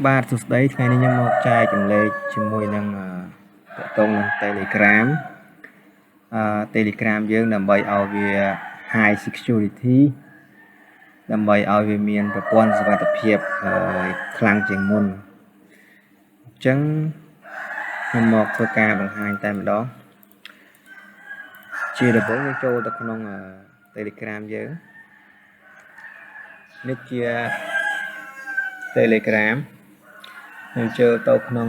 បាទសួស្តីថ្ងៃនេះខ្ញុំមកចែករំលែកជាមួយនឹងទាក់ទងនឹង Telegram Telegram យើងដើម្បីឲ្យវា high security ដើម្បីឲ្យវាមានប្រព័ន្ធសុវត្ថិភាពខ្លាំងជាងមុនអញ្ចឹងខ្ញុំមកធ្វើការបង្ហាញតែម្ដងជាដំបូងយើងចូលទៅក្នុង Telegram យើងនេះជា Telegram យើងចូលទៅក្នុង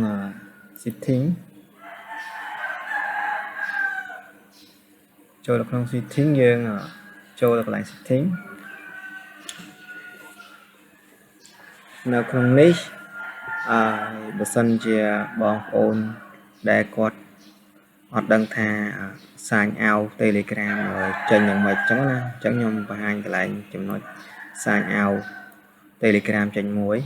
setting ចូលទៅក្នុង setting យើងចូលទៅកន្លែង setting នៅក្នុងនេះអឺបើសិនជាបងប្អូនដែលគាត់អត់ដឹងថា sign out Telegram ចេញយ៉ាងម៉េចអញ្ចឹងណាអញ្ចឹងខ្ញុំបង្ហាញកន្លែងចំណុច sign out Telegram ចេញមួយ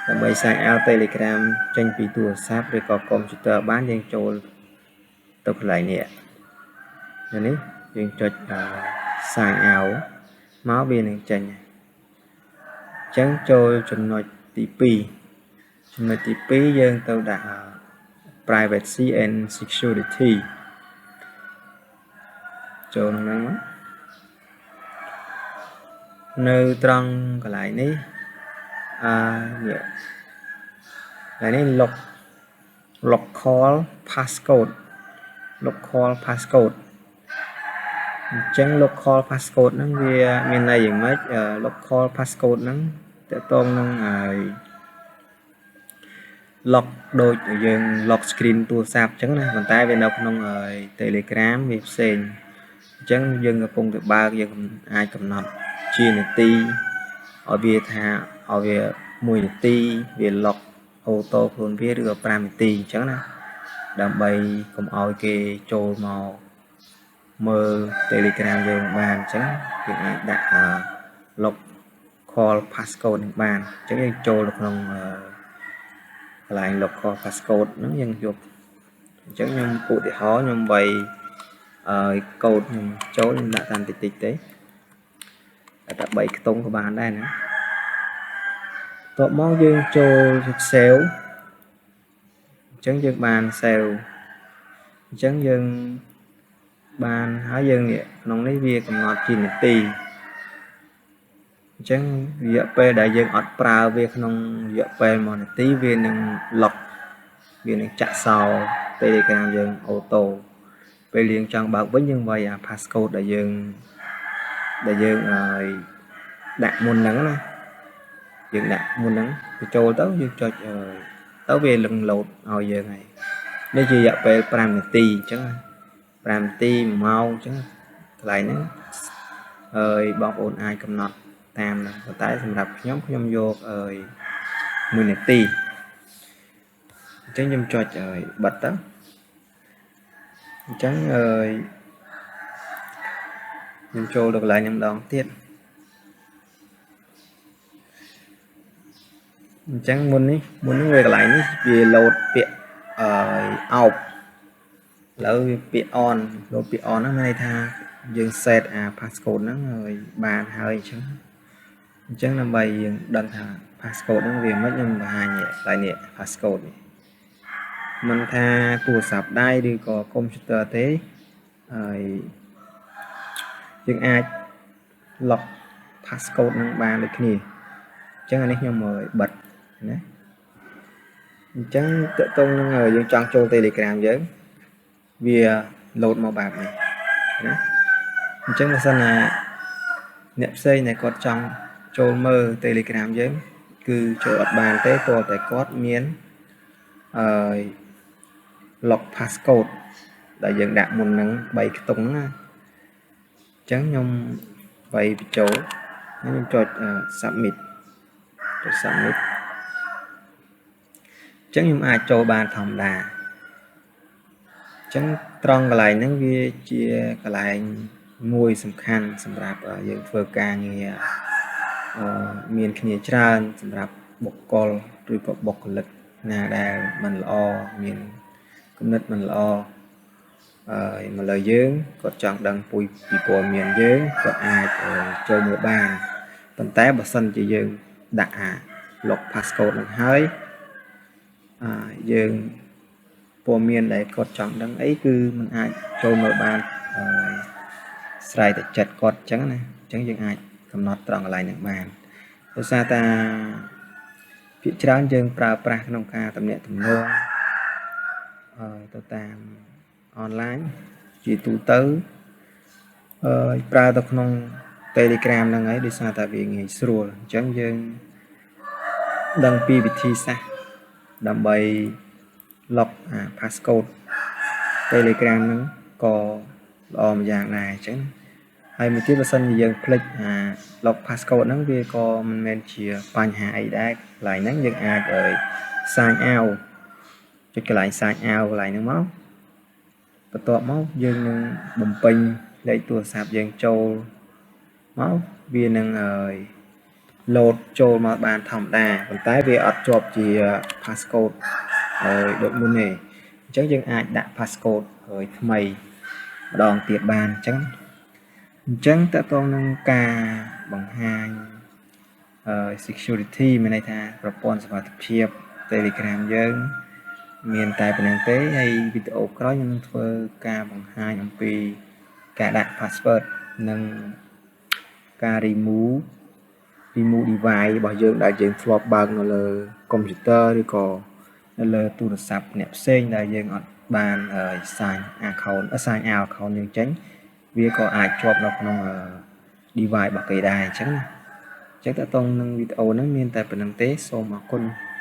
ដើម្បី sign out Telegram ចេញពីទូរស័ព្ទឬក៏កុំព្យូទ័របានយើងចូលទៅកន្លែងនេះនេះយើងចុច sign out មកវានឹងចេញអញ្ចឹងចូលចំណុចទី2ចំណុចទី2យើងទៅដាក់ privacy and security ចូលក្នុងហ្នឹងមកនៅត្រង់កន្លែងនេះអឺនេះកន្លែងនេះ lock local passcode local passcode អញ្ចឹង local passcode ហ្នឹងវាមានន័យយ៉ាងម៉េច local passcode ហ្នឹងទាក់ទងនឹងហើយ lock ដូចយើង lock screen ទូរស័ព្ទអញ្ចឹងណាប៉ុន្តែវានៅក្នុង Telegram វាផ្សេងអញ្ចឹងយើងកំពុងតែបើកយើងអាចកំណត់ជានាទីឲ្យវាថាឲ្យវា1នាទីវា lock auto ខ្លួនវាឬក៏5នាទីអញ្ចឹងណាដើម្បីកុំឲ្យគេចូលមកមើល Telegram យើងបានអញ្ចឹងយើងអាចដាក់ local passcode នឹងបានអញ្ចឹងយើងចូលទៅក្នុងកន្លែង local passcode ហ្នឹងយើងយកអញ្ចឹងខ្ញុំឧទាហរណ៍ខ្ញុំវាយអឺកូដខ្ញុំចូលខ្ញុំដាក់តាមតិចតិចទេតែ3ខ្ទង់ក៏បានដែរណាតបមកយើងចូល save អញ្ចឹងយើងបាន save អញ្ចឹងយើងបានហើយយើងនេះក្នុងនេះវាកំណត់ជានាទីអញ្ចឹងរយៈពេលដែលយើងអត់ប្រើវាក្នុងរយៈពេល1នាទីវានឹង lock វានឹងចាក់សោ Telegram យើង auto ពេលយើងចង់បើកវិញយើងវាយអា passcode ដែលយើងឲ្យដាក់មុនហ្នឹងណាយើងដាក់មុនហ្នឹងទៅចូលទៅយើងចុចទៅវាលឹងលោតឲ្យយើងហើយនេះជារយៈពេល5នាទីអញ្ចឹង5នាទី1ម៉ោងអញ្ចឹងកន្លែងហ្នឹងហើយបងប្អូនអាចកំណត់តាមហ្នឹងប៉ុន្តែសម្រាប់ខ្ញុំខ្ញុំយកអើយ1នាទីអញ្ចឹងខ្ញុំចុចឲ្យបិទទៅអញ្ចឹងអើយខ្ញុំចូលទៅកន្លែងហ្នឹងម្ដងទៀតអញ្ចឹងមុននេះមុនហ្នឹងវាកន្លែងនេះវាលោតពាក្យអឺអោបឥឡូវវាពាក្យ on លោតពាក្យ on ហ្នឹងមានន័យថាយើង set អា passcode ហ្នឹងហើយបានហើយអញ្ចឹងអញ្ចឹងដើម្បីយើងដឹងថា passcode ហ្នឹងវាមិនខ្ញុំបង្ហាញកន្លែងនេះ passcode នេះមិនថាទូរស័ព្ទដៃឬក៏កុំព្យូទ័រទេហើយយើងអាច lock passcode នឹងបានដូចគ្នាអញ្ចឹងអានេះខ្ញុំមកបិទណាអញ្ចឹងតកតងនឹងយើងចង់ចូល Telegram យើងវាលោតមកបែបនេះណាអញ្ចឹងបើសិនណាអ្នកផ្សេងដែលគាត់ចង់ចូលមើល Telegram យើងគឺចូលអត់បានទេទាល់តែគាត់មានអឺ lock passcode ដែលយើងដាក់មុនហ្នឹង3ខ្ទង់ហ្នឹងណាអញ្ចឹងខ្ញុំវាយបញ្ចូលខ្ញុំចុច submit ចុច submit អញ្ចឹងខ្ញុំអាចចូលបានធម្មតាអញ្ចឹងត្រង់កន្លែងហ្នឹងវាជាកន្លែងមួយសំខាន់សម្រាប់យើងធ្វើការងារមានគ្នាច្រើនសម្រាប់បុគ្គលឬក៏បុគ្គលិកណាដែលមិនល្អមានគំនិតមិនល្អហើយមកលើយើងគាត់ចង់ដឹងពុយពីព័ត៌មានយើងគាត់អាចចូលមើលបានប៉ុន្តែបើសិនជាយើងដាក់អា lock passcode នឹងហើយយើងព័ត៌មានដែលគាត់ចង់ដឹងអីគឺมันអាចចូលមើលបានស្រ័យតែចិត្តគាត់អញ្ចឹងណាអញ្ចឹងយើងអាចកំណត់ត្រង់កន្លែងហ្នឹងបានដោយសារតាភាគច្រើនយើងប្រើប្រាស់ក្នុងការទំនាក់ទំនងទៅតាមអនឡាញជាទូទៅអឺប្រើទៅក្នុង Telegram ហ្នឹងហើយដោយសារតែវាងាយស្រួលអញ្ចឹងយើងដឹងពីវិធីសាស្ត្រដើម្បី lock អា passcode Telegram ហ្នឹងក៏ល្អម្យ៉ាងដែរអញ្ចឹងហើយមួយទៀតបើសិនជាយើងភ្លេចអា lock passcode ហ្នឹងវាក៏មិនមែនជាបញ្ហាអីដែរកន្លែងហ្នឹងយើងអាចឲ្យ sign out ចុចកន្លែង sign out កន្លែងហ្នឹងមកបន្ទាប់មកយើងនឹងបំពេញលេខទូរស័ព្ទយើងចូលមកវានឹងឲ្យ load ចូលមកបានធម្មតាប៉ុន្តែវាអត់ជាប់ជា passcode ហើយដូចមុនទេអញ្ចឹងយើងអាចដាក់ passcode ហើយថ្មីម្ដងទៀតបានអញ្ចឹងអញ្ចឹងតើតងនឹងការបង្ហាញ security មានន័យថាប្រព័ន្ធសុវត្ថិភាព Telegram យើងមានតែប៉ុណ្្នឹងទេហើយវីដេអូក្រោយខ្ញុំនឹងធ្វើការបង្ហាញអំពីការដាក់ password និងការ remove device របស់យើងដែលយើងធ្លាប់បើកនៅលើកុំព្យូទ័រឬក៏នៅលើទូរស័ព្ទអ្នកផ្សេងដែលយើងអត់បាន sign account sign out account យើងចេញវាក៏អាចជាប់នៅក្នុង device របស់គេដែរអញ្ចឹងណាអញ្ចឹងតើតងនឹងវីដេអូហ្នឹងមានតែប៉ុណ្្នឹងទេសូមអរគុណ។